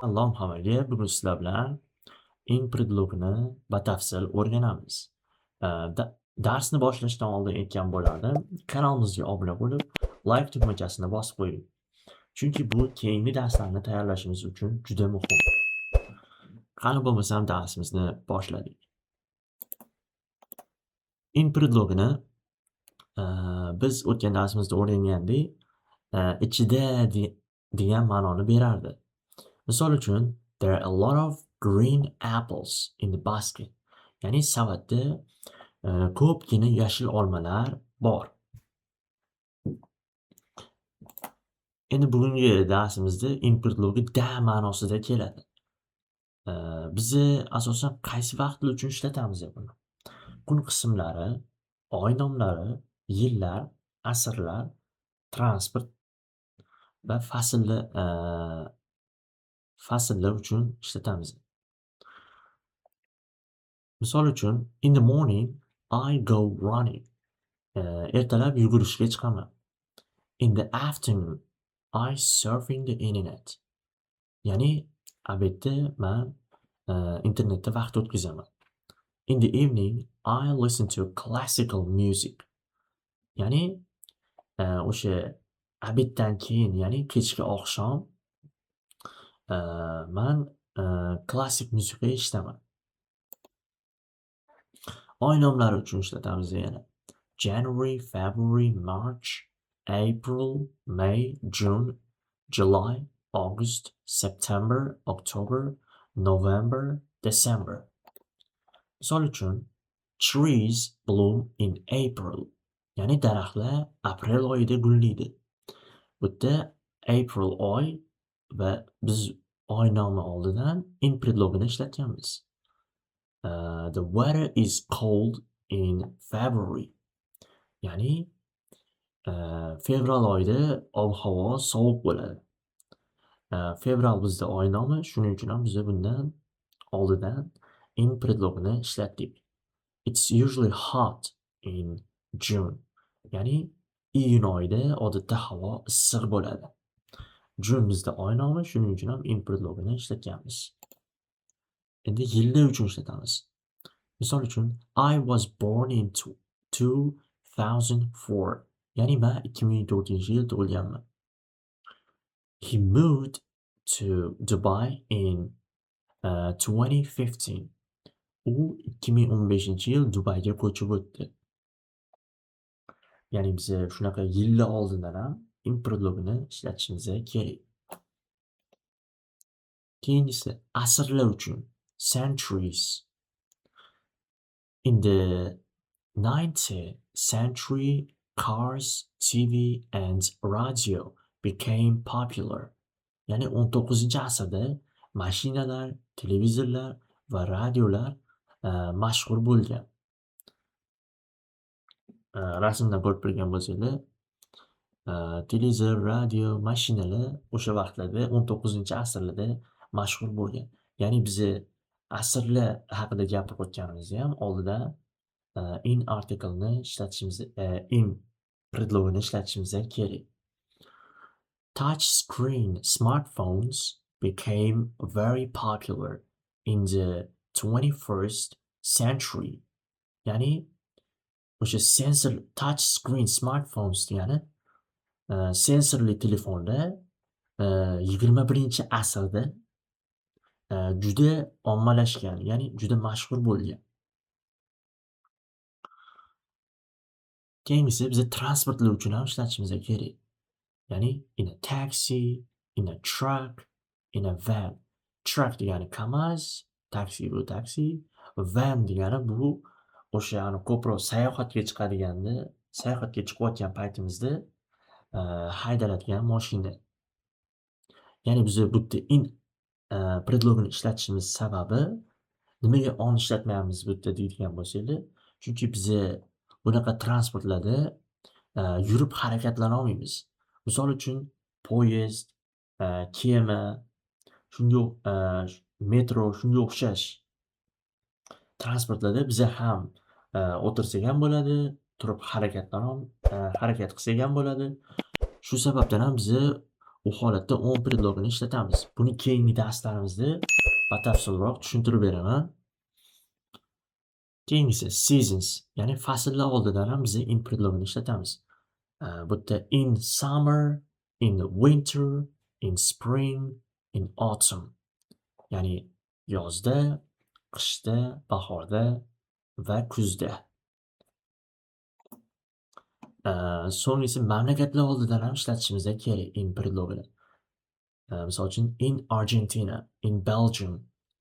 Salom hammaga. Bugun sizlar bilan in predlogini batafsil o'rganamiz. Darsni boshlashdan oldin aytgan bo'lardim, kanalimizga obuna bo'lib, like tugmachasini bosib qo'ying. Chunki bu keyingi darslarni tayyorlashimiz uchun juda muhim. Qani bo'lmasam darsimizni boshladik. In predlogini biz o'tgan darsimizda o'rgangandik, ichida degan ma'noni berardi. Misol uchun, there are a lot of green apples in the basket. Ya'ni savatda ko'pgina yashil olmalar bor. Endi bugungi darsimizda in predlogi da ma'nosida keladi. Bizni asosan qaysi vaqtlar uchun ishlatamiz buni? Kun qismlari, oy nomlari, yillar, asrlar, transport va fasllar uchun ishlatamiz. Misol uchun, in the morning I go running. Ertalab yugurishga chiqaman. In the afternoon I surfing the internet. Ya'ni obedda man internetda vaqt o'tkazaman. In the evening I listen to classical music. Ya'ni o'sha obeddan keyin, ya'ni kechki oqshom man klassik musiqa eshitaman. Oy nomlari uchun ishlatamiz yana. January, February, March, April, May, June, July, August, September, October, November, December. Misol uchun, trees bloom in April. Ya'ni daraxtlar aprel oyida gullaydi. Bu yerda April oy va biz oy nomi oldidan in predlogini ishlatganmiz. The weather is cold in February. Ya'ni fevral oyida ob-havo sovuq bo'ladi. Fevral bizda oy nomi, shuning uchun ham biz bundan oldidan in predlogini ishlatdik. It's usually hot in June. Ya'ni iyun oyida odatda havo issiq bo'ladi. June bizda oy nomi, shuning uchun ham in predlogini ishlatganmiz. Endi yillar uchun ishlatamiz. Misol uchun, I was born in 2004. Ya'ni man 2004-yil tug'ilganman. He moved to Dubai in 2015. U 2015-yil Dubayga ko'chib o'tdi. Ya'ni biza shunaqa yillar oldindan ham in predlogini ishlatishimiz kerak. Keyingisi asrlar uchun, centuries. In the 19th century, cars, TV and radio became popular. Ya'ni 19-asrda mashinalar, televizorlar va radiolar mashhur bo'lgan. Rasmdan ko'rib turgan bo'lsanglar, televizor, radio, mashinalar o'sha vaqtlarda 19-asrlarda mashhur bo'lgan. Ya'ni biza asrlar haqida gapirayotganimizda ham oldida in artiklini ishlatishimiz, in predlogini ishlatishimiz kerak. Touch screen smartphones became very popular in the 21st century. Ya'ni o'sha sensor touch screen smartphones degani sensorli telefonlar 21-asrda juda ommalashgan, ya'ni juda mashhur bo'lgan. Keyingisi biza transportlar uchun ham ishlatishimiz kerak. Ya'ni in a taxi, in a truck, in a van. Truck degani KAMAZ, taksi bu taksi, van degani bu o'sha ko'proq sayohatga chiqadiganda, sayohatga chiqayotgan paytimizda haydaladigan moshina. Ya'ni biza bu yerda in predlogini ishlatishimiz sababi nimaga on ishlatmayapmiz bu yerda deydigan bo'lsanglar, chunki biza bunaqa transportlarda yurib harakatlana olmaymiz. Misol uchun, poyezd, kema, shunga metro, shunga o'xshash transportlarda biza ham o'tirsak ham bo'ladi, turib harakat qilsak ham bo'ladi. Shu sababdan ham biza U holatda on predlogini ishlatamiz. Buni keyingi darslarimizda batafsilroq tushuntirib beraman. Keyingisi seasons, ya'ni fasllar oldidan ham biz in predlogini ishlatamiz. Bu yerda in summer, in winter, in spring, in autumn. Ya'ni yozda, qishda, bahorda va kuzda. So'ngrisi mamlakatlar oldidan ham ishlatishimiz kerak in predlogini. Misol uchun, in Argentina, in Belgium,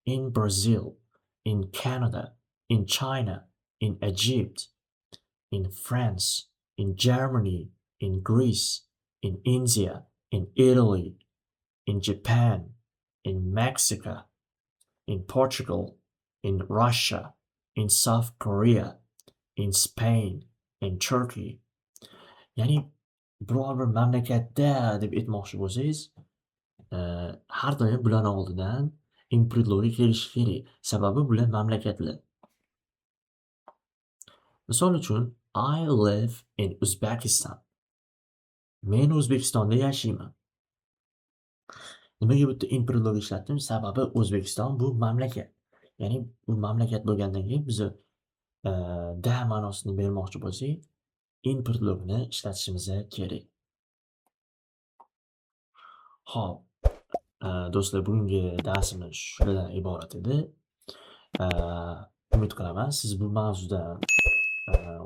in Brazil, in Canada, in China, in Egypt, in France, in Germany, in Greece, in India, in Italy, in Japan, in Mexico, in Portugal, in Russia, in South Korea, in Spain, in Turkey. Ya'ni biror bir mamlakatda deb aytmoqchi bo'lsangiz, har doim bularni oldidan in predlogi kelishi kerak. Sababi bular mamlakatlar. Misol uchun, I live in Uzbekistan. Men O'zbekistonda yashayman. Nimaga bu yerda in predlogi ishlatdim? Sababi O'zbekiston bu mamlakat. Ya'ni bu mamlakat bo'lgandan keyin biza da ma'nosini bermoqchi bo'lsak, in predlogini ishlatishimiz kerak. Xo'p, do'stlar, bugungi darsimiz shulardan iborat edi. Umid qilaman, siz bu mavzudan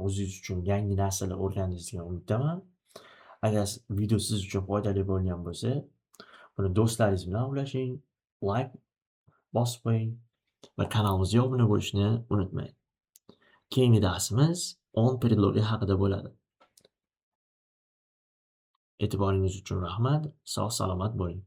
o'zingiz uchun yangi narsalar o'rgandingiz degan umiddaman. Agar video siz uchun foydali bo'lgan bo'lsa, buni do'stlaringiz bilan ulashing, layk bosib qo'ying va kanalimizga obuna bo'lishni unutmang. Keyingi darsimiz on predlogi haqida bo'ladi. E'tiboringiz uchun rahmat. Sog' salomat bo'ling.